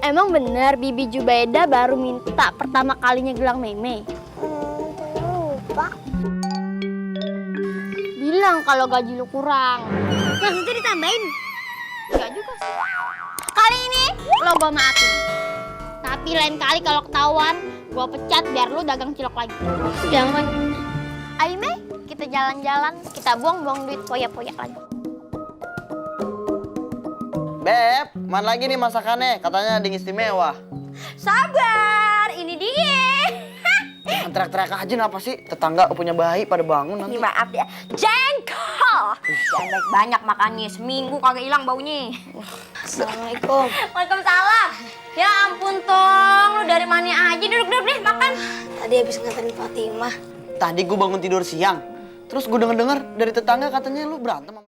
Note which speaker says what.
Speaker 1: Emang bener Bibi Jubaida baru minta pertama kalinya gelang meme?
Speaker 2: Lupa.
Speaker 1: Bilang kalau gaji lu kurang.
Speaker 2: Maksudnya ditambahin?
Speaker 1: Enggak juga sih. Kali ini lo gua maafin. Tapi lain kali kalau ketahuan, gua pecat biar lu dagang cilok lagi. Jangan. Ayo Mei, kita jalan-jalan, kita buang-buang duit poya-poya lagi.
Speaker 3: Beb, mana lagi nih masakannya? Katanya ada yang istimewa.
Speaker 2: Sabar, ini dia.
Speaker 3: Teriak-teriak aja apa sih? Tetangga punya bayi pada bangun nanti.
Speaker 2: Maaf ya, jengkol. Jangan banyak makannya, seminggu kagak hilang baunya.
Speaker 1: Assalamualaikum.
Speaker 2: Waalaikumsalam. Ya ampun Tong, lu dari mana aja? Duduk-duduk deh, makan.
Speaker 1: Tadi habis nganterin Fatimah.
Speaker 3: Tadi gue bangun tidur siang. Terus gue denger-denger dari tetangga katanya lu berantem.